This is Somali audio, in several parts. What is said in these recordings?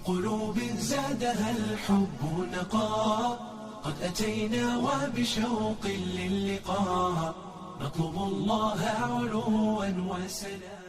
قلوب زادها الحب نقاء، قد أتينا وبشوق للقاء، نطلب الله علوا وسلاما.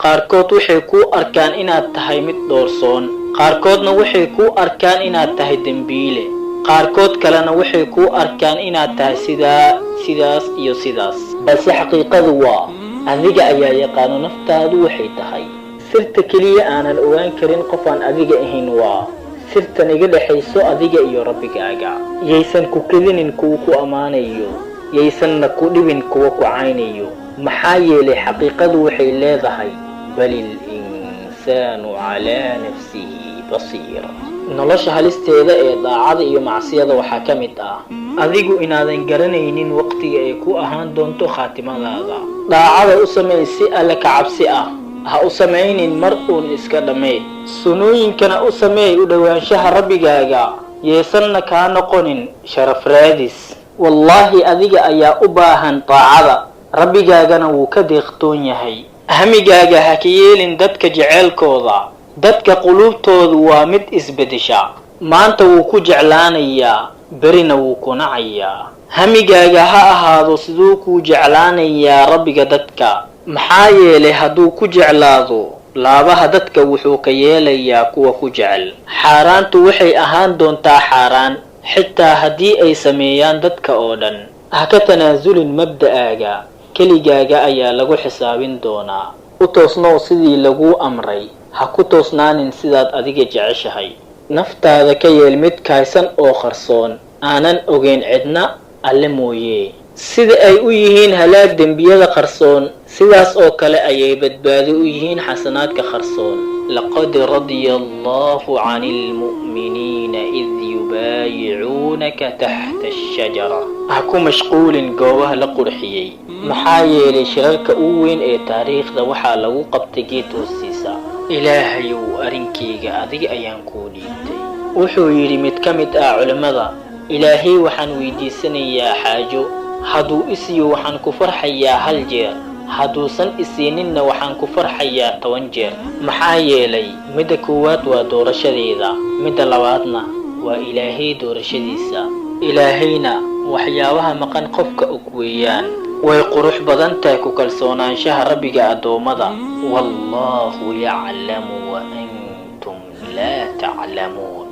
Qaarkood waxay kuu arkaan inaad tahay mid dhoorsoon, qaarkoodna waxay kuu arkaan inaad tahay dembiile, qaarkood kalena waxay kuu arkaan inaad tahay sidaa, sidaas iyo sidaas. Balse xaqiiqadu waa adiga ayaa yaqaano naftaadu waxay tahay. Sirta keliya aanan ogaan karin qof aan adiga ahayn waa sirtan iga dhexayso adiga iyo Rabbigaaga. Yaysan ku kedinin kuwa ku ammaanayo, yaysanna ku dhibin kuwa ku caynayo, maxaa yeelay xaqiiqadu waxay leedahay: بل الإنسان على نفسه بصيرة. Nolosha halisteeda ee daacada iyo macsiyada waxaa ka mid ah adigu inaadan garanaynin waqtiga ay ku ahaan doonto khaatimadaada. Daacada u samey si Alle ka cabsi ah, ha u samaynin mar uun iska dhammeey. Sunooyinkana u sameey u dhowaanshaha Rabbigaaga, yeesanna kaa noqonin sharaf raadis. Wallaahi, adiga ayaa u baahan daacada, Rabbigaagana wuu ka deeqtoon yahay. Hamigaaga ha ka yeelin dadka jeceelkooda. Dadka quluubtoodu waa mid isbeddesha: maanta wuu ku jeclaanayaa, berina wuu ku nacayaa. Hamigaaga ha ahaado siduu kuu jeclaanayaa Rabbiga dadka, maxaa yeelay hadduu ku jeclaado, laabaha dadka wuxuu ka yeelayaa kuwa ku jecel. Xaaraantu waxay ahaan doontaa xaaraan xitaa haddii ay sameeyaan dadka oo dhan. Ha ka tanaasulin mabda'aaga, keligaaga ayaa lagu xisaabin doonaa. U toosnow sidii laguu amray, ha ku toosnaanin sidaad adiga jeceshahay. Naftaada ka yeel mid kaaysan oo qarsoon, aanan ogeyn cidna, Alle mooye. Sida ay u yihiin halaag dembiyada qarsoon, sidaas oo kale ayay badbaado u yihiin xasanaadka qarsoon. لقد رضي الله عن المؤمنين إذ يبايعونك تحت الشجرة. Ha ku mashquulin goobaha la qurxiyey, maxaa yeelay shirarka ugu weyn ee taariikhda waxaa lagu qabtay geed hoostiisa. Ilaahayow, arrinkayga adiga ayaan kuu dhiibtay. Wuxuu yidhi mid ka mid ah culimmada: "Ilaahay waxaan weydiisanayaa xaajo. Hadduu isiiyo, waxaan ku farxayaa hal jeer; hadduusan isiininna, waxaan ku farxayaa 10 jeer, maxaa yeelay midda koowaad waa doorashadeeda, midda labaadna waa Ilaahay doorashadiisa. Ilaahayna waxyaabaha maqan qofka og weeyaan." Way qurux badan tahay ku kalsoonaanshaha Rabbiga addoommada. والله يعلم وأنتم لا تعلمون.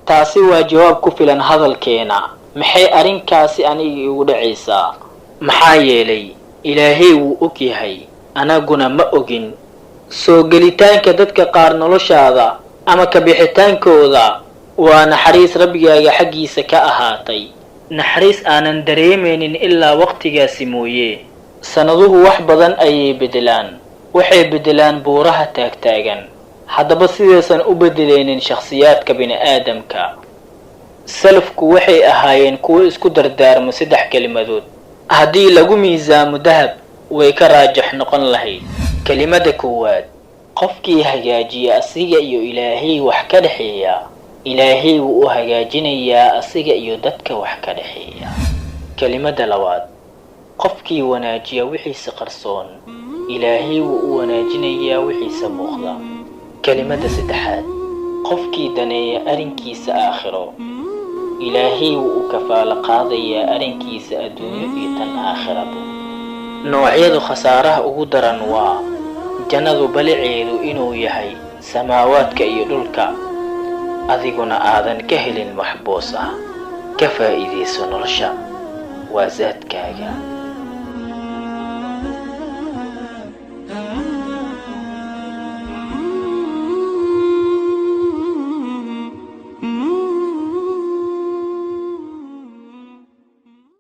Taasi waa jawaab ku filan hadalkeena: maxay arrinkaasi aniga igu dhacaysaa? Maxaa yeelay Ilaahay wuu og yahay, anaguna ma ogin. Soo gelitaanka dadka qaar noloshaada ama ka bixitaankooda waa naxariis Rabbigaaga xaggiisa ka ahaatay, naxariis aanan dareemaynin ilaa waqtigaasi mooye. Sannaduhu wax badan ayay beddelaan. Waxay beddelaan buuraha taagtaagan, haddaba sidaysan u beddelaynin shakhsiyaadka bini'aadamka? Salafku waxay ahaayeen kuwo isku dardaarmo saddex kelimadood. Haddii lagu miisaamo dahab, way ka raajax noqon lahayd. Kelimada koowaad: qofkii hagaajiya asiga iyo Ilaahay wax ka dhexeeya, Ilaahay wuu u hagaajinayaa asiga iyo dadka wax ka dhexeeya. Kelimada labaad: qofkii wanaajiya wixiisa qarsoon, Ilaahay wuu u wanaajinayaa wixiisa muuqda. Kelimada saddexaad: qofkii daneeya arrinkiisa aakhiro, Ilaahay wuu u kafaalo qaadayaa arrinkiisa adduunyo iyo tan aakhiraba. Noocyadu khasaaraha ugu daran waa jannadu baliceedu inuu yahay samaawaadka iyo dhulka, adiguna aadan ka helin wax boos ah. Ka faa'iidayso nolosha, waa saadkaaga.